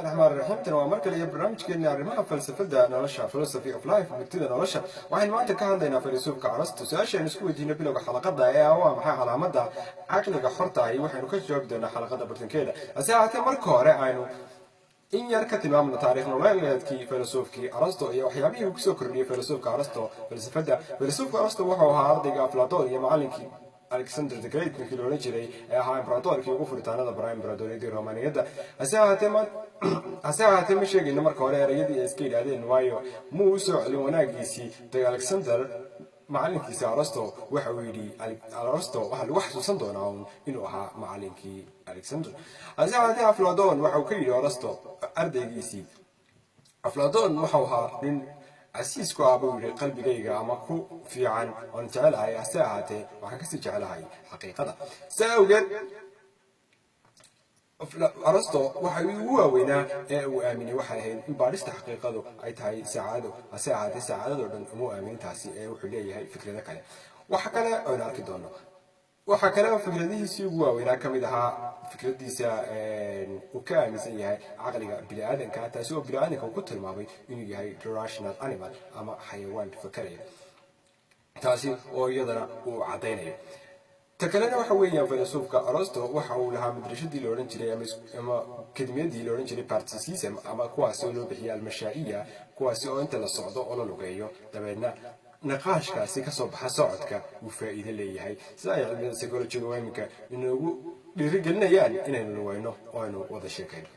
Raxmaan raxiim. Tan waa mar kale iyo barnaamijkeena arrimaha falsafada nolosha, philosophy of life, murtida nolosha. Waxaynu maanta ka hadlaynaa filosoofka Arasto. Su-aasha aynu isku weydiino bilowga xalaqada ee ah, waa maxay calaamada caqliga xorta ahi, waxaynu ka jawaabi doonaa xalaqada bartankeeda. Hase ahaatee, marka hore aynu in yar ka tilmaamno taariikh nololeedkii filosoofkii Arasto iyo waxyaabihii uu kusoo kordhiyey filosoofka Arasto falsafada. Filosoofka Arasto wuxuu ahaa ardayga Aflaton iyo macallinkii Alexander the Great, ninkii la odhan jiray ee ahaa imbratorkii ugu furitaanada baraa imbratoriyadii Romaniyadda. Hase ahaatee ma sheegayno marka hore erayadii ay iska yidhaahdeen, waayo muu u soo celin wanaagiisii dag Alexander macalinkiisa Arasto. Waxa uu yidhi Arasto waxaa lagu xasuusan doonaa un inuu ahaa macalinkii Alexander. Hase ahaatee Afladon waxa uu ka yidhi Arasto ardaygiisii, Afladon waxau ahaa nin casiis ku ah, buu yidhi, qalbigayga ama ku fiican oon jecelahay. Hase ahaatee waxaan kasii jecelahay xaqiiqada. Saa awgeed Arasto waxa ugu waaweynaa ee uu aaminay waxay ahayd in baadhista xaqiiqadu ay tahay sacaado. Hase ahaatee sacaadadoo dhan uma aaminin taasi ee wuxuu leeyahay fikrado kale. Waxa kale aynu arki doono, waxaa kale oo fikradihiisii ugu waaweynaa ka mid ahaa fikradiisa uu ka aaminsan yahay caqliga bini-aadanka, taasi oo bini-aadanka uu ku tilmaamay inuu yahay rational animal ama xayawaan fakaraya, taasi oo iyadana uu caddaynayo. Ta kalena waxa weeyaan, filosoofka Arasto waxa uu lahaa madrashadii la odhan jiray ama kadimiyadii la odhan jiray Parnasianism, ama kuwaasi oo loo bixiyay almashaa'iya, kuwaasi oo inta la socdo oo la lugeeyo, dabeedna naqaashkaasi kasoo baxa socodka uu faa'iido leeyahay, sida ay cilmiyada psychologyga iminka inoogu dhiirigelinayaan inaynu lugeyno oo aynu wada sheekayno.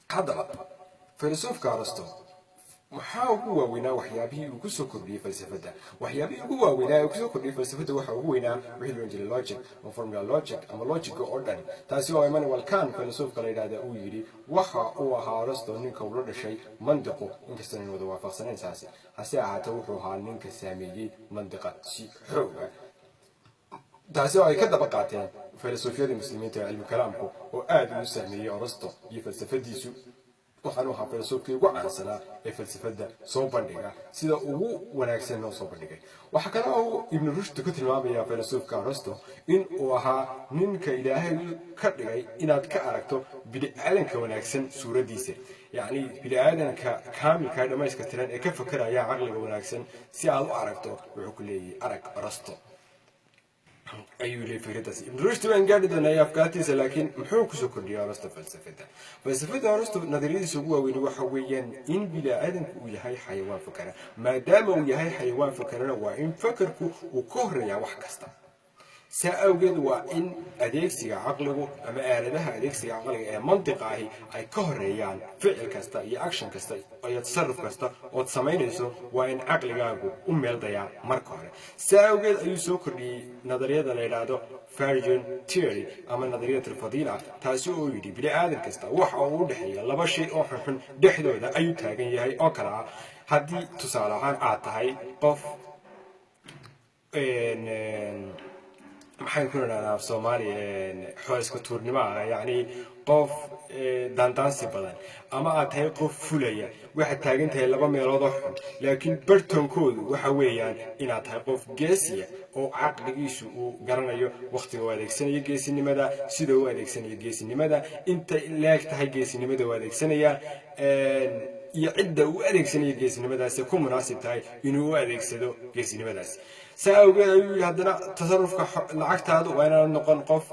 Haddaba filosoofka Arasto maxaa ugu waaweynaa waxyaabihii uu kusoo kordhiyey falsafadda? Waxyaabihii ugu waaweynaa ee uu kusoo kordhiyey falsafadda waxaa ugu weynaa wixii loodhan jiray logic ama formula logic ama logica oo dhan, taasi oo Immanuel Kant, filosofka la yidhahda, uu yidhi waxa uu ahaa Arasto ninka ula dhashay mandiqu, inkastoo aynu wada waafaqsanayn saasi. Hase ahaatee wuxuu ahaa ninka saameeyey mandiqa si xooga, taasi oo ay ka daba qaateen filosofiyadii Muslimiinta ee cilmu kalaamku oo aada ugu saameeyey Arasto iyo falsafadiisu. Waxaanu ahaa filosofkii ugu caansanaa ee falsafadda soo bandhiga, sida ugu wanaagsan noo soo bandhigay. Waxaa kale oo Ibnu Rushd ku tilmaamaya filosofka Arasto in uu ahaa ninka Ilaahay ka dhigay inaad ka aragto bini-aadanka wanaagsan suuraddiisa, yacni bini-aadanka kaamilka dhamayska tiran ee ka fakeraya caqliga wanaagsan si aad u aragto. Wuxuu ku leeyahay, arag Arasto, ayuu leeyay fikradaasi. Ibnu Rushd baan gaadhi doonaa afkaartiisa, laakiin muxuu kusoo kordhiyay Arasto falsafada? Falsafada Arasto nadariyadiisa ugu waaweyn waxa weeyaan in bini-aadanku uu yahay xayawaan fakara. Maadaama uu yahay xayawaan fakarana, waa in fakarku uu ka horreeyaa wax kasta. Saa awgeed waa in adeegsiga caqligu ama aaladaha adeegsiga caqliga ee mantiqa ahi ay ka horeeyaan ficil kasta iyo action kasta iyo tasarruf kasta ood samaynayso. Waa in caqligaagu u meeldayaa marka hore. Saa awgeed ayuu soo kordhiyey nadariyada la yidhaahdo virtue theory ama nadariyat alfadiila, taasi oo yidhi bini aadan kasta waxa uu u dhexeeya laba shay oo xunxun dhexdooda ayuu taagan yahay, oo kale ah haddii tusaale ahaan aad tahay qof, maxaan ku idhahdaa af Soomaali, xooliska tuurnimo ah, yacni qof daandaansi badan, ama aad tahay qof fulaya, waxaad taagan tahay laba meelood oo xun, laakiin bartankoodu waxa weeyaan inaad tahay qof geesiya oo caqligiisu uu garanayo wakhtiga uu adeegsanayo geesinimada, sida uu adeegsanayo geesinimada, inta leeg tahay geesinimada uu adeegsanaya iyo cidda uu adeegsanayo geesinimadaasi ku munaasib tahay inuu u adeegsado geesinimadaasi. Saa awgeed ayuu yidhi haddana tasarufka lacagtaadu waa inaad noqon qof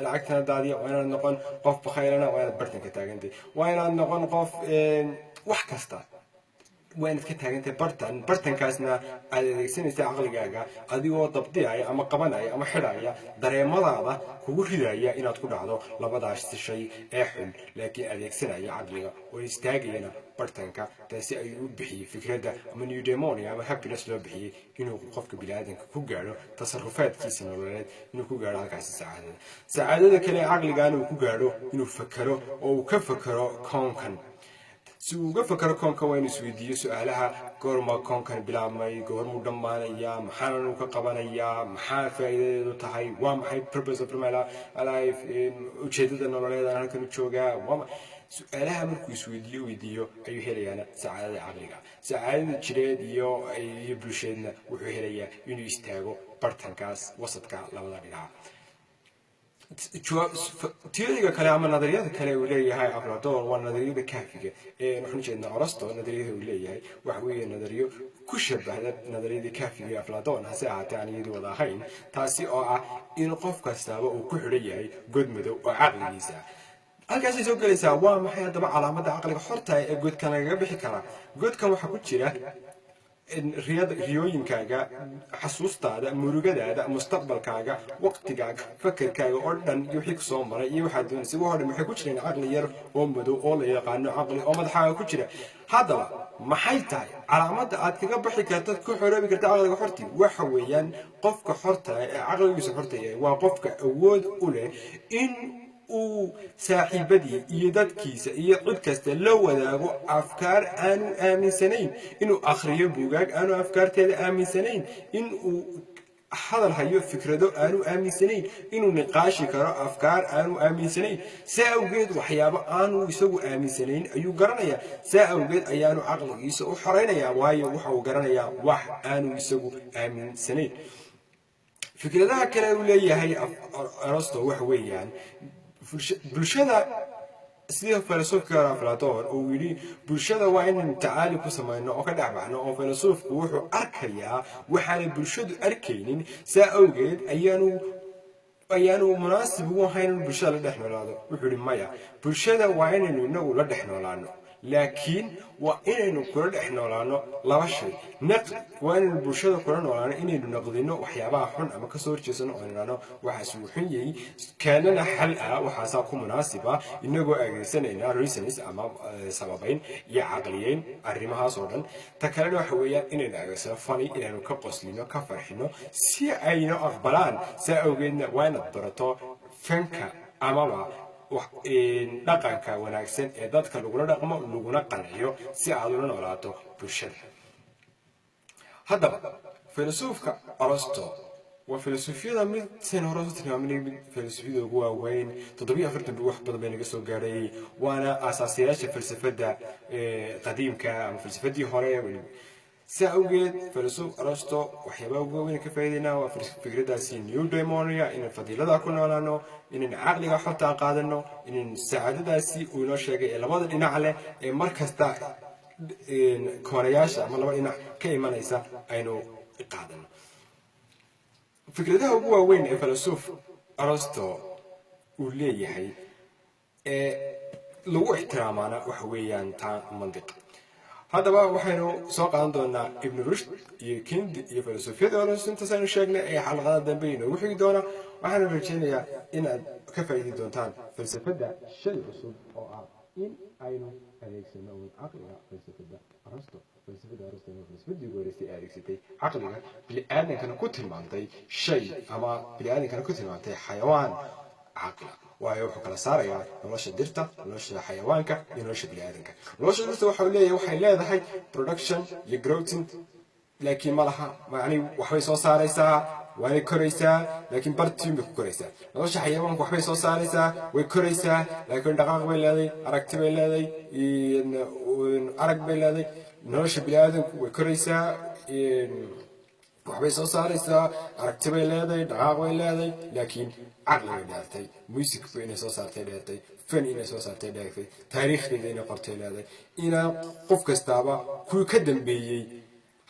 lacagtana daadiya, waa inaad noqon qof bakhaylana, waa inaad bartanka taagantay, waa inaad noqon qof wax kasta, waa inaad ka taagantahay bartan. Bartankaasna aad adeegsanaysa caqligaaga adigoo dabdiyaya ama qabanaya ama xidhaya dareemadaada kugu ridaya inaad ku dhacdo labadaas shay ee xun, laakiin adeegsanaya caqliga oo istaagayana bartanka. Taasi ayuu u bixiyey fikradda ama eudaimonia ama happiness loo bixiyey, inuu qofka biniaadanka ku gaadho tasarufaadkiisa nololeed, inuu ku gaadho halkaasi sacaadada. Sacaadada kale ee caqligaana uu ku gaadho inuu fakero oo uu ka fakero koonkan. Si uu uga fakero koonkan, waa inuu isweydiiyo su-aalaha: goorma koonkan bilaabmay? Goormuu dhammaanayaa? Maxaananu ka qabanayaa? Maxaa faa'iidadeedu tahay? Waa maxay purpose of my life, ujeedada nololeed aan halkan u joogaa? Waa su-aalaha markuu isweydiiyo weydiiyo ayuu helayaana sacaadada caqliga. Sacaadada jireed iyo bulsheedna wuxuu helayaa inuu istaago bartankaas, wasadka labada dhinac. Theory-ga kale ama nadariyada kale uu leeyahay Aflaton waa nadariyada kahfiga. Waxaan ujeednaa Arasto nadariyada uu leeyahay waxa weeye nadariyo ku shabahda nadariyada kahfiga ee Aflaton, hase ahaatee aan iyadu wada ahayn, taasi oo ah in qof kastaaba uu ku xidhan yahay god madow oo caqligiisa ah. Halkaasay soo gelaysaa. Waa maxay haddaba calaamadda caqliga xorta ee godkan lagaga bixi karaa? Godkan waxaa ku jira riyada, riyooyinkaaga, xasuustaada, murugadaada, mustaqbalkaaga, waqtigaaga, fakerkaaga oo dhan iyo wixii kusoo maray iyo waxaad doonaysay, waxoo dhan waxay ku jireen caqli yar oo madow oo la yaqaano caqli oo madaxaaga ku jira. Haddaba maxay tahay calaamadda aad kaga baxi karta, ku xoroobi karta caqliga xortii? Waxa weeyaan qofka xorta ee caqligiisa xorta yahay waa qofka awood u leh in uu saaxiibadii iyo dadkiisa iyo cid kasta la wadaago afkaar aanu aaminsanayn, inuu akhriyo buugaag aanu afkaarteeda aaminsanayn, in uu hadal hayo fikrado aanu aaminsanayn, inuu niqaashi karo afkaar aanu aaminsanayn. Saa awgeed waxyaabo aanu isagu aaminsanayn ayuu garanayaa. Saa awgeed ayaanu caqligiisa u xoraynayaa, waayo waxa uu garanayaa wax aanu isagu aaminsanayn. Fikradaha kale uu leeyahay Arasto waxa weeyaan bulshada, sida filosoofka Aflaton uu yidhi, bulshada waa inaynu tacaali ku samayno oo ka dhex baxno, oo filosoofku wuxuu arkayaa waxaanay bulshadu arkaynin. Saa awgeed ayaanu munaasib ugu ahayn in bulshada la dhex noolaado. Wuxuu yidhi maya, bulshada waa inaynu inagu la dhex noolaano, laakiin waa inaynu kula dhex noolaano laba shay. Naqdi waa inaynu bulshada kula noolaano, inaynu naqdino waxyaabaha xun ama kasoo horjeesano oo nidhahno waxaas wuu xun yahay, keenana xal ah, waxaasaa ku munaasiba, inagoo adeegsanayna reasons ama sababayn iyo caqliyeyn arrimahaas oo dhan. Ta kalena waxa weeyaan inaynu adeegsano funny, inaynu ka qoslino, ka farxino, si ayno aqbalaan. Saa awgeedna waa inaad barato fanka amaba dhaqanka wanaagsan ee dadka lagula dhaqmo laguna qanciyo si aad ula noolaato bulshada. Haddaba filosoofka Arasto waa filosofiyada mid sen hore soo tilmaaminay, mid filosofiyada ugu waaweyn. 47 buu wax badan bay naga soo gaadhay, waana aasaasayaasha falsafadda qadiimka ama falsafadii hore. Saa awgeed filosof Arasto waxyaabaha ugu waaweyn ka faa'iidaynaa waa fikradaasi eudaimonia, inaan fadiilada ku noolaano, inaan caqliga xorta qaadano, inaan sacaadadaasi uu inoo sheegay ee labada dhinac leh ee mar kasta koonayaasha ama laba dhinac ka imanaysa aynu qaadano. Fikradaha ugu waaweyn ee filosof Arasto uu leeyahay ee lagu ixtiraamaana waxa weeyaan taa mandiq. Haddaba waxaynu soo qaadan doonaa Ibnu Rushd iyo Kindi iyo filosofiyada Arasto. Intaas aynu sheegnay ee xalqada dambe inoogu xigi doona. Waxaanu rajaynayaa inaad ka faa'iidi doontaan falsafadda shay cusub oo ah in aynu adeegsano uun caqliga falsafadda Arasto. Falsafadda Arasto waa falsafadii ugu horeysay ee adeegsatay caqliga bini'aadankana ku tilmaantay shay ama bini'aadankana ku tilmaantay xayawaan caqla, waayo wuxuu kala saarayaa nolosha dirta, nolosha xayawaanka iyo nolosha bini'aadanka. Nolosha dirta waxa uu leeyahay waxay leedahay production iyo growing, laakiin ma laha macni. Waxbay soo saaraysaa, waanay koraysaa, laakiin bartiin bay ku koraysaa. Nolosha xayawaanku waxbay soo saaraysaa, way koraysaa, laakiin dhaqaaq bay leedahay, aragti bay leedahay, arag bay leedahay. Nolosha bini'aadanku way koraysaa, waxbay soo saaraysaa, aragti bay leedahay, dhaqaaq bay leedahay, laakiin caqli bay dheertay, music bay inay soo saartay dheertay, fan inay soo saartay dheertay, taariikhdeeda inay qortay leedahay, inaa qof kastaaba kuwii ka dambeeyey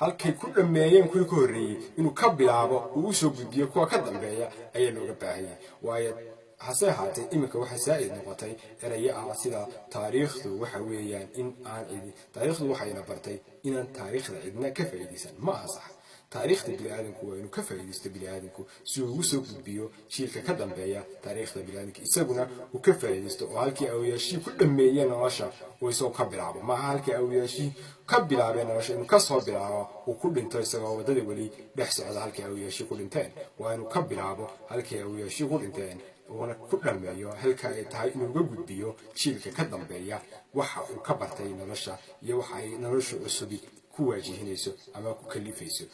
halkay ku dhammeeyeen kuwii ka horreeyey inuu ka bilaabo, uu usoo gudbiyo kuwa ka dambeeya ayaa looga baahan yahay. Waayo hase ahaatee iminka waxaa saa'id noqotay erayo ah sida taariikhdu waxa weeyaan in aan cidi, taariikhdu waxayna bartay inaan taariikhda cidna ka faa'iidaysan. Ma aha sax. Taariikhda bini'aadanku waa inuu ka faa'iidaysto bini'aadanku si uu ugu soo gudbiyo jiilka ka dambeeya taariikhda bini'aadanka, isaguna uu ka faa'iidaysto oo halkii awoowayaashii ku dhammeeyeen nolosha uu isagoo ka bilaabo. Maaha halkii awoowayaashii ka bilaabeen nolosha inuu ka soo bilaabo, uu ku dhinto isagoo waddada weli dhex socda halkii awoowayaashii ku dhinteen. Waa inuu ka bilaabo halkii awoowayaashii ku dhinteen, uuna ku dhammeeyo halka ay tahay inuu uga gudbiyo jiilka ka dambeeya waxa uu ka bartay nolosha iyo waxa ay nolosha cusubi ku waajihinayso ama ku kalifayso.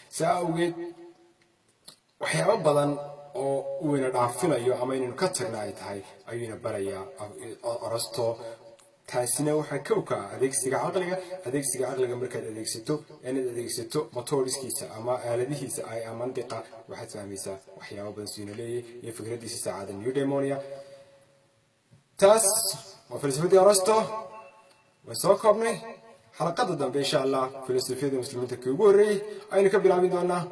Saa awgeed waxyaabo badan oo uu ina dhaafinayo ama inaynu ka tagna ay tahay ayuuna barayaa Arasto. Taasina waxaa kow ka ah adeegsiga caqliga. Adeegsiga caqliga markaad adeegsato, inaad adeegsato methodskiisa ama aaladihiisa ay mandiqa, waxaad fahmaysaa waxyaabo badan siina leeyahy iyo fikradiisa saacada eudaimonia. Taas waa falsafadii Arasto, waan soo koobnay. Xalaqada dambe, insha Allah, filosofiyada Muslimiinta kii ugu horreeyey aynu ka bilaabin doonaa.